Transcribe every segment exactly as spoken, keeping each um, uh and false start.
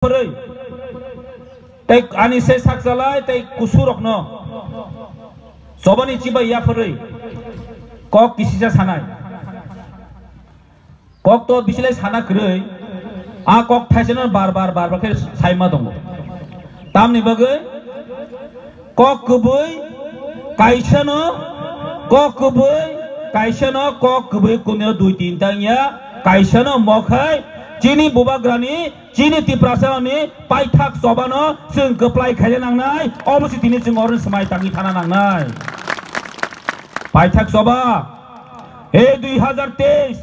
phwrwi, tei ani se sakchalai tei kusurokno chobani chibai yapharwi kok kisisa sanai. Kok to bisilai sana kwrwi, a kok thaisano bar bar bar bar khe saima tongo. Tamni bagwi kok kwbwi kaisano, kok kwbwi kaisano, kok kwbwi kunio dui tin tang ya, kaisano mokhai chini bubagrani, chini Tiprasani paithak chobano chwng kwplai khaina nangnai, obo se tini chwng oro swmai tangwi thana nangnai. Paithak choba, e dui hazar teis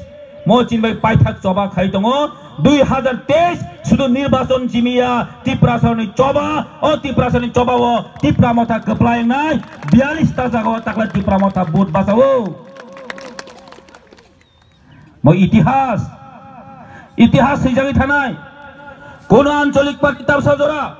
mo chini bai paithak choba khai tongo, dui hazar teis sudu nirbachon chimiya Tiprasani choba, o Tiprasani choba o Tipra motha kwplai wngnai, biyalis ta jaga o takla Tipra motha vote bachao. Mo itihas, itihas swijagwi thanai. Kono ancholik party tamsa jora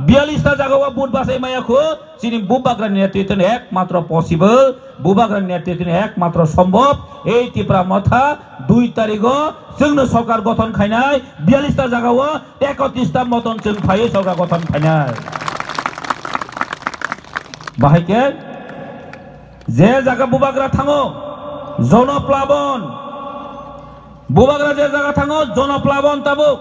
biyalis ta jaga o vote bachai maya kho, chini bubagrani netritwni ekmatro possible, bubagrani netritwni ekmatro sombhob, ei Tipra motha dui tarigo chwngno sorkar gothon khainai, biyalis ta jaga o ekotris ta moton chwng phaiwi sorkar gothon khainai. Bahai khe je jaga bubagra thango, jonoplabon. Bubagra je jaga thango, jonoplabon tabuk.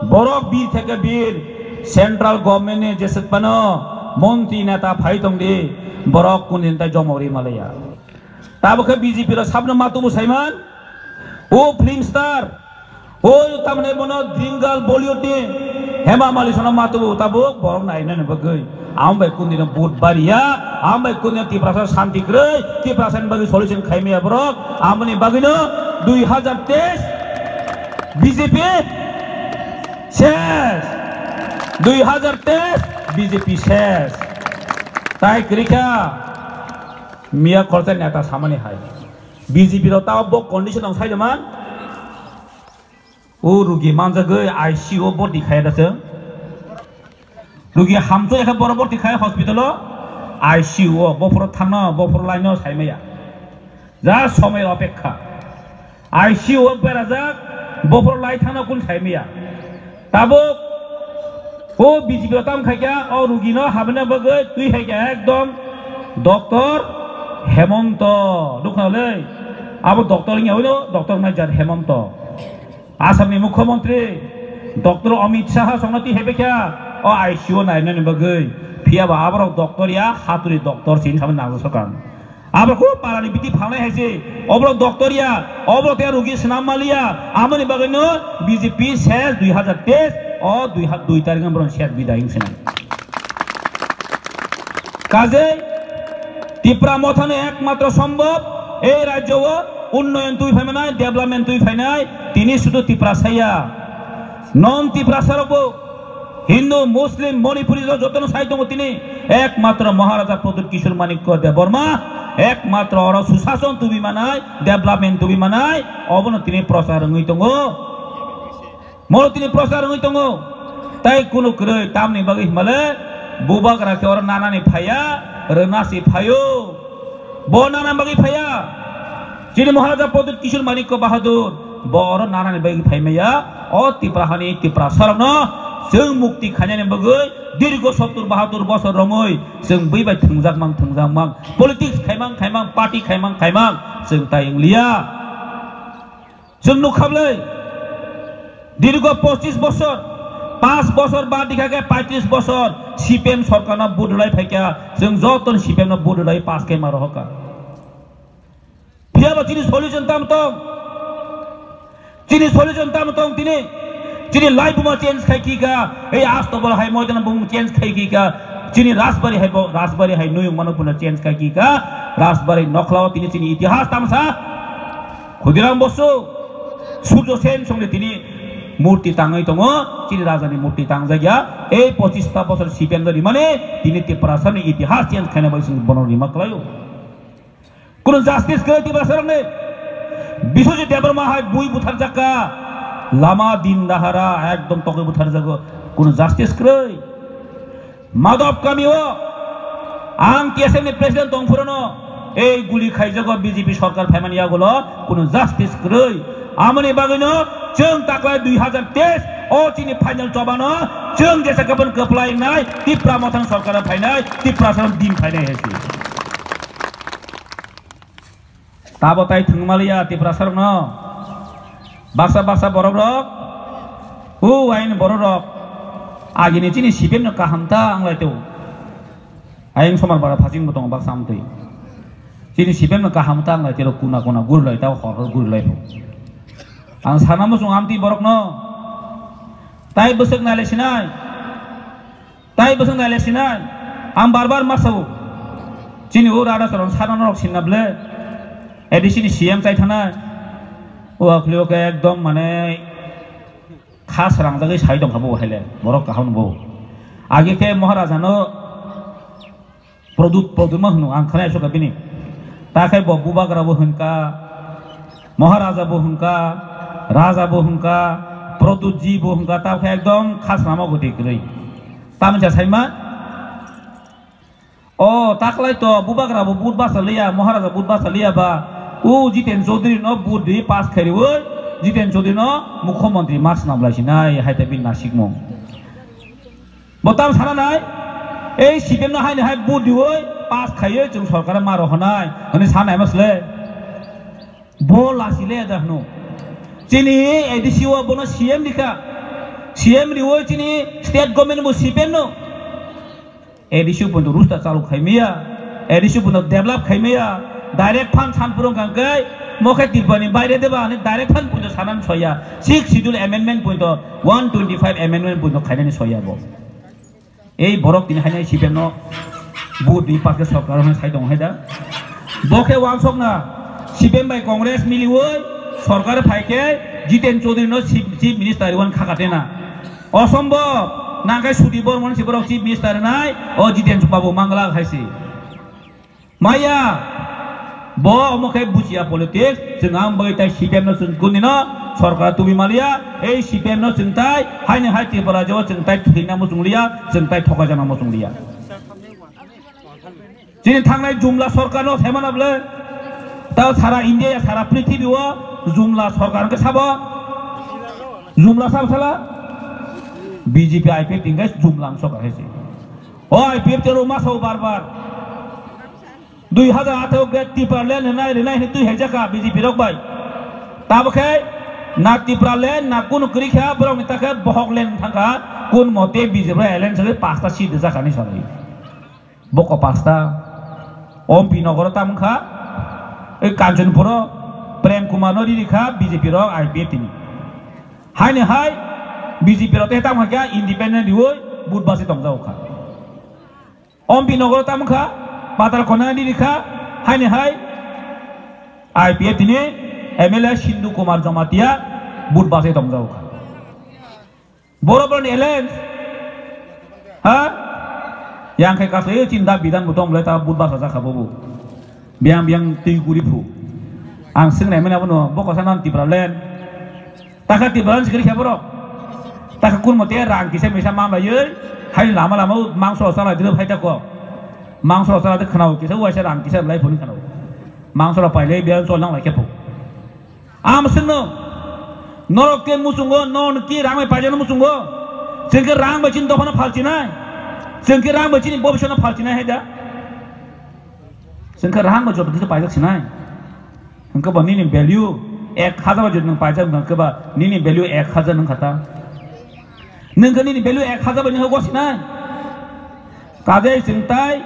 Borok bir theke bir, central government ni jeswk phano montri neta phai tongdi, borok kundin tai jomori malaya. Tabuk khe B J P rok sabno matubu saiman, o film star, o tamne bono dream girl Bollywood ni Hema Mali sono matubu tabuk borok nainani bagwi. Ang bai kundino vote bariya, ang bai kundino Tiprasa santi kwrwi, Tiprasa ni bagwi solution khaimaya borok. Amoni bagwino dui hazar teis B J P ses, dui hazar teis B J P ses. Tai kwrwi kha miya khorsa neta samani hai. B J P rok tao bo condition ang sai man. O rugi manjagwi I C U o borti khai da se. Rugi hamso ekha boro borti khai hospital o I C U o bophoro thangno bophoro laino saimaya. Ja somoi opekha. I C U o berajak bophoro lai thangno kun saimaya. Tabuk o B J P o tam khaikha o rugi no habna bagwi twi khaikha ekdom doctor Hemonto. Dukha le abo doctor wngya hwino doctor mai jar Hemonto. Assamni Mukhyamantri Doctor Amit Shah songno twi hai bekha o I C U nainani bagwi. Phiya ba aborok doctor ya, haturi doctor sini samani nangjasoka. Aborok kho parani biti phalnai hai se, oborok doctor ya, oborok te rugi swnam maliya, amoni bagwino B J P ses dui hazar teis, o dui ha-, dui tarikh borok ses bidai wng sinai. Kajei Tipra mothano ekmatro sombhob ei rajyo o unnoyon twi phaimanai, development twi phainai, tini sudu Tiprasa ya. Non Tiprasa rokbo Hindu, Muslim, Manipuri rok jotono sai tongo tini, ekmatro Maharaja Pradyut Kishore Manikya Debbarma, ekmatro oro susason tubi manai, development tubi manai, obono tini prochar wngwi tongo. Moro tini prochar wngwi tongo. Tai kunu kwrwi tamni bagwi himale bubagra khe oro nanani phaiya, rwnasi phaio. Bo nana bagwi phaiya. Chini Maharaja Pradyut Kishore Manikya Bahadur bo oro nanani bagwi phaimaya. O Tipra hani Tiprasa rokno chwng mukti khainani bagwi dirgo sottur bahadur bosor romwi chwng bui bai thwngjak mang thwngjak mang, politics khaimang khaimang, party khaimang khaimang chwng tai wngliya. Chwng nukha bwlai, dirgo pochis bosor, panch bosor ba dikha khe paitris bosor C P M sorkarno vote rwlai phaikha, chwng joto ni C P M no vote rwlai pass khe ma rohorkha. Phiya ba chini solution tamo tong? Chini solution tamo tong tini? Chini life buma change khai kika, ei Astobol hai moidana buma change khai kika, chini Rajbari hai bo, Rajbari hai nuyung mano buna change khai kika, Rajbari nokhlao tini chini itihas tamsa. Khudiram Bosu, Surjo Sen songni tini murti tangwi tongo, chini rajani murti tangjak ya. Ei pochis ta bosor C P M no rimani tini Tiprasani itihas change khaina bai chwng bono rima kwlaio. Kuno justice kwrwi Tiprasa rokni. Biswajit Debbarma hai bui butharjakka, lama din dahara ekdom tokwi butharjago, kuno justice kwrwi. Madhab kami o ang T S F ni president tong phurano ei guli khaijago B J P sorkar phaimani yagulo kuno justice kwrwi. Amoni bagwino chwng taklai dui hazar teis O chini final chobano chwng jesa kapan kwplai wngnai, Tipra Mothani sorkar phainai, Tipra Mothani din phainai hai se. Tabo tai thwngmaliya Tiprasarokno. Baksa baksa borokrok, o aini borokrok, agini chini C P M no kaham ta wnglai tong. Ayang somar bara phasing bo tongo baksa amtwi. Chini C P M no kaham ta wnglai tero kuna kuna gurilai ta hor hor gurilai pho. Ang sana muchung amtwi borokno. Tai bwswk nailai sinai. Tai bwswk nailai sinai. Ang bar bar ma sao. Chini o rada soron sana norok sinna ble. A D C ni C M chai thanai. O akhli o khe ekdom mane kha srangjagwi sai tongkha bo hai le. Borok kaham bo. Age khe Maharaja no Produt, Produt ma hwno, ang khwnai aswk bini. Ta khe bo Bubagra bo hwnka, Maharaja bo hwnka, Raja bo hwnka, Produt ji bo hwnka, ta khe ekdom khasnama goti kwrwi. Tamni cha saima? O, taklai to Bubagra bo but basa liya, Maharaja but basa liya ba. U Jiten Chaudhary no but di pass khairiwi, Jiten Chaudhary no mukhyamantri ma swnam lai sinai, hai ta bini nasikmung. Bo tam sana nai, ei C P M no haini hai vote diwi pass khaiwi chwng sorkar ma rohonai hwnwi sanai ma sle. Bo lasi le da hwno. Chini A D C o bono C M rikha. C M riwi chini state government bo C P M no. A D C o bono rusta chalu khaimaya. A D C o bono develop khaimaya. Direct fund san purung kangkai. Mokhe Tripura ni baire deba ani direct fund punto sanan soya. Sixth schedule amendment punto, one twenty five amendment punto khainani soya bo. Ei borok tini haino C P M no vote di pass khe sorkar hwnwi sai tongo hai da. Bo khe wansokna C P M bai Congress miliwi sorkar phai khe Jiten Chaudhary no Chief, Chief Minister riwan khakatena. Osombo nangkhe Sudip Bormon si borok Chief Minister nai o Jiten Babu Mangla hai si. Maya, bo omo khe bujiya politics, chwng ang bai tai C P M no chwng kuni no sorkar tubi maliya, ei C P M no chwng tai, haini hai Tripura rajyo chwng tai thwina muchung liya, chwng tai thoka jana muchung liya. Chini thangnai Jumla sorkar no saimana bole, ta sara India ya sara prithibi o Jumla sorkar ke sabo, Jumla sabo sala, B J P I P F tingkai Jumla ang sorkar hai se. O I P F T rok ma sao bar bar. Dui hajar atharo khe Tipraland rwnai, rwnai hwnwi twi hai jakha B J P rok bai. Tabo khe na Tipraland, na kunu kwrwi kha, borok ni ta khe Bohokland thang kha, kun mote B J P rok alliance rwi pasta seat rwjak kha ni salai. Boko pasta, Ompi Nogoro tam kha, ei Kanchanpuro Prem Kumar no riri kha B J P rok I P F T ni. Haini hai B J P rok tei tamo khe independent riwi vote basi tongjago kha. Ompi Nogoro tamo kha, Patal Kona riri kha, haini hai I P F T ni M L A Sindhu Kumar Jamatia vote basi tongjago kha. Boro boroni alliance, ha? Yang khe kaso e chinda bidan bo tong le ta vote basa jakha bobo. Biang biang twi guri phu. Ang swngnai mani abono, bo kosa nan Tipraland. Takha Tipraland sikri khe borok. Takha kun mote rang kisa misa mamlaiwi, hai lama lama mangso rok chalai dilo phai tako. Mangso rok chalai de khwnao kisa uaisa rang kisa lai phuni khwnao. Mangso rok pailai biang chol nang lai khe phu. Am singno, norok ke muchungo, non ki rang bai paijano muchungo. Chwng khe rang bai chini dophano phalchinai. Chwng khe rang bai chini bobiswano phalchinai hai da. Chwng khe rang bai joto kisa paijak sinai. Hwnkhe ba nini value ek hajar bai joto nwng paijak hwnkhe ba nini value ek hajar nwng kha ta. Nwng khe nini value ek hajar bai nwng gosinai. Kajai chwng tai,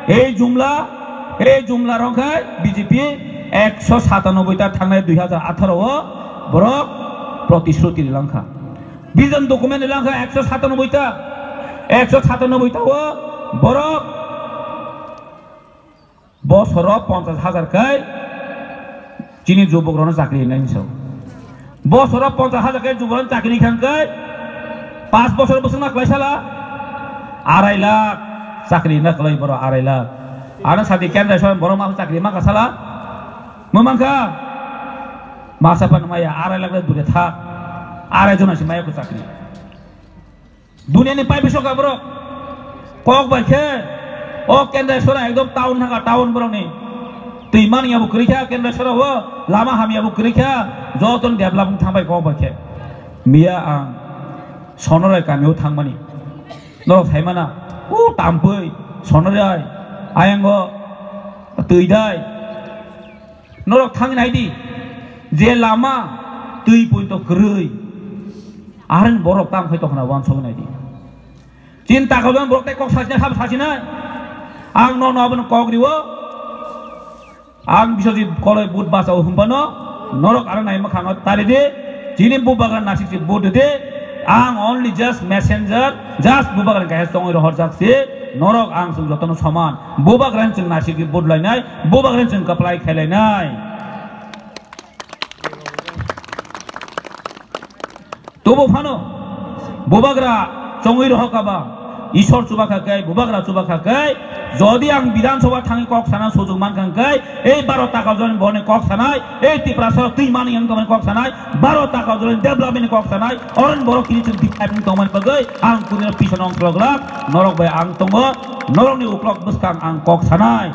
ei Jumla, ei Jumla rok khai B J P ekso satanoboi ta thangnai dui hajar atharo o borok protishruti rilangkha. Vision document rilangkha ekso satanoboi ta, ekso satanoboi ta o borok bosoro ponchas hajar khai chini jubok rokno chakri rinai hinwi sao. Bosoro ponchas hajar khai jubok rokno chakri khan khai pas bosor bwswk na kwlai sala arai lakh chakri na kwlai borok arai lakh. Ano sadi kendra soi borok ma chakri ma ka sala. Mwmang kha masa pan maya arai lakh dure thak arai jona si maya ko chakri. Duniani pai biso ka borok. Kok bai khe o Kendra sora ekdom town thangka town borokni. Twi mani abo kwrwi kha Kendra sora o lama hamya bo kwrwi kha joto develop thang bai kok bai khe. Miya ang Sonorai kamio thangmani. Norok saimana, o tampui, Sonorai, ayango twi dai. Norok thangwi naidi, je lama twi poito kwrwi. Arin borok tam khai tongkhna wansogwi naidi. Chin takal borok tei kok sasina, sabo sasinai. Ang nono abono kok riwo. Ang Biswajit Koloi vote bachao hwnphano norok ano nai mwkhango tari di, chini bubagra nasik se vote di. Ang only just messenger, just bubagra kaisa chongwi rohorjak se, norok ang chwng jotono soman. Bubagra chwng nasik se vote lainai, bubagra chwng kwplai khailainai. Tobo phano bubagra chongwi rohor kaba, Isor chubakha khe, bubagra chubakha khe, jodi ang Bidhan Sabha thangwi kok sana sujug mankha khe, ei baro taka joni boni kok sanai, ei Tiprasa twi mani yang tongmani kok sanai, baro taka joni development ni kok sanai, oron borok kini chwng development tongmani bagwi ang kunino pisono ongsolok glak, norok bai ang tongo, norokni uklok bwskang ang kok sanai.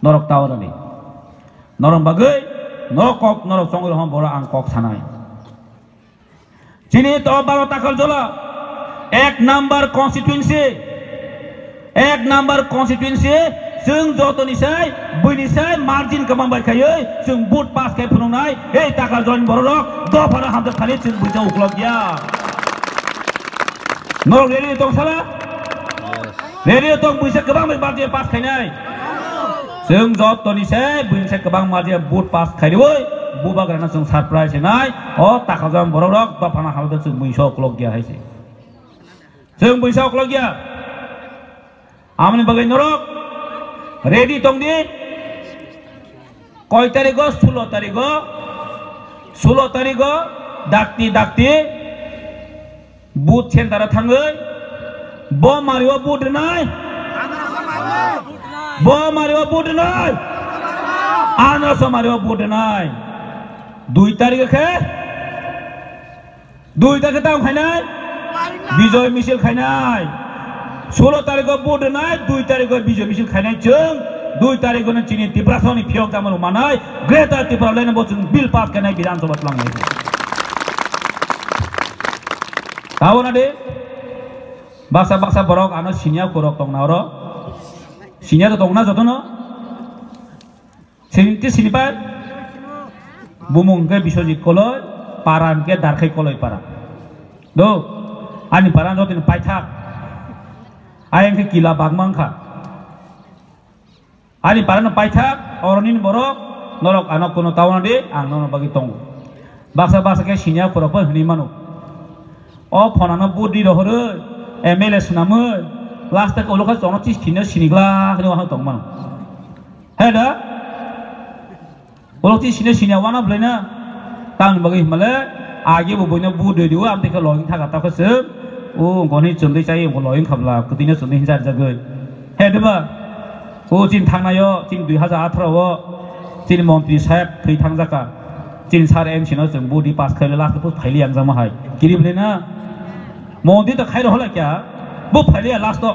Norok tawarani. Norok bagwi, norok kok, norok chongwi rohor borok ang kok sanai. Chini to baro takal jola, ek number constituency, ek number constituency, chwng jotoni sai, buini sai, margin kwbang bai khaiwi, chwng vote pass khai phunuknai, ei takal join borok rok, dophano hamjak thani chwng buja uklok ya. Norok ready tong sala? Ready tong buisa kwbang bai margin pass khainai. Chwng jotoni se buini se kwbang margin vote pass khairiwi bubagrano chwng surprise nai. O takajang borok rok dophano hamjak chwng buisa uklok ya hai se. Chwng buisa uklok ya. Amoni bagwi norok ready tong di. Koi tarigo? Sulo tarigo. Sulo tarigo dakti dakti booth center o thangwi bo mario vote rwnai. Bo mario vote rwnai. Ano so mario vote rwnai. Dui tarigo khe Dui tarikhe tamo khainai? Bijoy misil khainai. Sulo tarikho vote rwnai, dui tarikho bijoy misil khainai chwng, dui tarikho no chini Tiprasani phiyok tamo manai, Greater Tipraland bo chwng bill pass khainai Bidhan Sabha twlang nai. Tabo na de, baksa baksa borok ano senior borok tongna oro, senior to tongna jotono. Sini ti sini pai. Bumung ke Biswajit Koloi, para ke Darkhai Koloi para. Do, ani para no tin paithak. Ayang ke kila bagmang kha. Ani para no paithak, oroni borok, norok ano kono tawana de, ang nono bagi tongo. Baksa baksa ke senior borok bo hwnwi mano. O phonano budi rohorwi, M L A swnamwi, last o ulo kha chono chis thino sinigla hwnwi wahang tong mano. He da? Ulo chis sino sinya wana bwlai na? Tamni bagwi himale, age bo boino budi dio, amtwi khe login thaga ta khe se, o goni chwndwi chai, o login khabla, kwtwino chwndwi hinsa rijagwi. He diba? O chini thangnaio, chini dui hajar atharo o, chini montri saheb thwi thangjaka. Chini sir M C no chwng budi pass khaile last o phaili yangjama hai. Kiribli na? Montri to khairo hola kya? Bo phaili ya last o.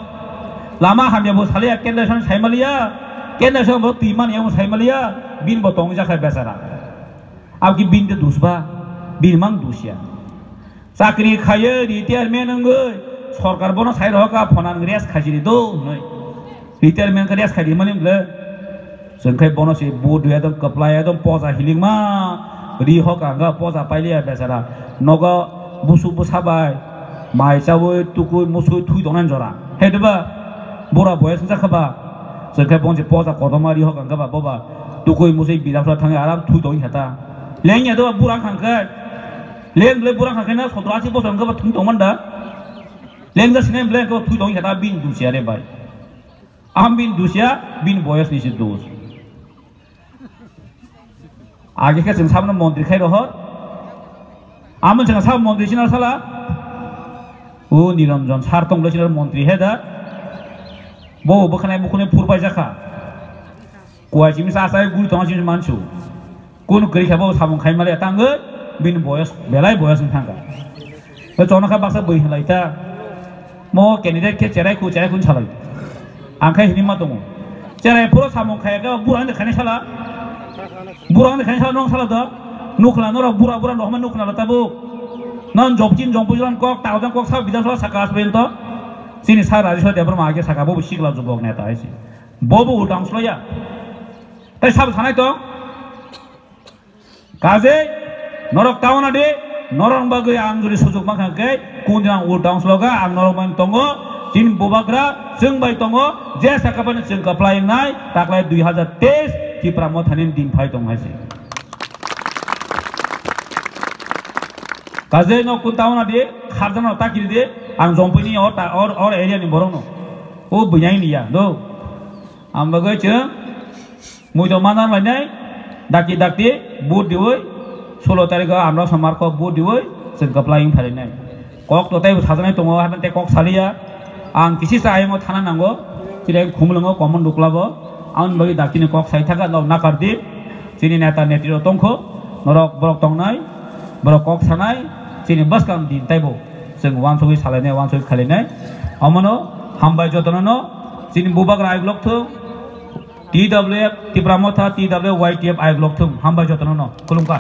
Lama hamya bo saliya, kendra san saimaliya. Kendra san bo twi mani yang saimaliya. Bin bo tongjakha besara. Abki bin de dusba. Bin mang dusya. Chakri khaye retirement wngwi sorkar bono sai rohorkha phonan rest khaisiri do hwnwi. Retirement khe rest khaidi mani bwle. Chwng khai bono se bo dui ekdom kwplai ekdom poja hilingma ri hok ang poja pailiya besara. Nogo busu bwsa bai mai chawi tukui musui thui tongnani jora. He diba? Bura boyas wngjakha ba? Chwng khai bon se poja kotorma ri hok ang ba boba tukui musui bidapra thangwi aram thui tongwi kha ta. Lengya diba bura wngkha khe? Leng bwle bura kha khe na sotro asi bosor wngkha ba thung tongman da? Leng da sine bwle khe thung tong khe ta bin dusia re bai. Am bin dusia bin boyos ni se dus. Age khe chwng sabno montri khai rohor. Amon chwng sab montri sina sala. O Niranjan sar tong le sina montri he da. Bo bo khane bo khane phur bai jakha. Kuai simi sa sai guri tong simi mansu. Kun kri khabo samung khai male tangwi bin boyos belai boyos wng thangkha. O chona kha baksa bui hinlai ta. Mo candidate khe cherai khu cherai khun salai. Ang khai hini ma tongo. Cherai phuro samung khai kha bura ni khani sala. Bura ni khani sala nong sala da. Nukla norok bura bura nokma nukla la tabuk. Non jobchin jompujulan kok, taojan kok sa Bidhan Sabha saka asbento. Chini sa Rajeshwar Debbarma age saka bobo sikla jubok neta hai se. Bobo ulta ang sloya. Tai sabo sanai to. Kaje norok taona de, norok bagwi ang juri sujuk mankha ke, kun din ang ulta ang sloga, ang norok man tongo, chini bubagra, chwng bai tongo, je saka bani chwng kaplai nai, taklai dui hazar teis, Tipra Mothani din phai tong hai se. Kaje no kun taona de, kharjana takiri de, ang jompini or, or, or area ni borok no. O bunyai ni ya, do. Ang bagwi chwng muido manang lainai, dakti dakti, vote diwi, sulo tarikh o amra somar kok vote diwi, chwng kaplai wng pharinai. Kok to tei sajaknai tongo, haban tei kok saliya. Ang kisi sa ayang o thana nango, chini khumlwngo common duklabo. Ang bagwi dakti ni kok sai thaka, nok nakar di. Chini neta netri rok tongkho, norok borok tongnai, borok kok sanai, chini bwskang din taibo. Chwng wansugwi salainai, wansugwi khalainai. Omono hambai jotono no, chini bubagra aiglok thung, T W F, Tipra Motha, T W Y T F aiglok thung, hambai jotono no. Khulumkha.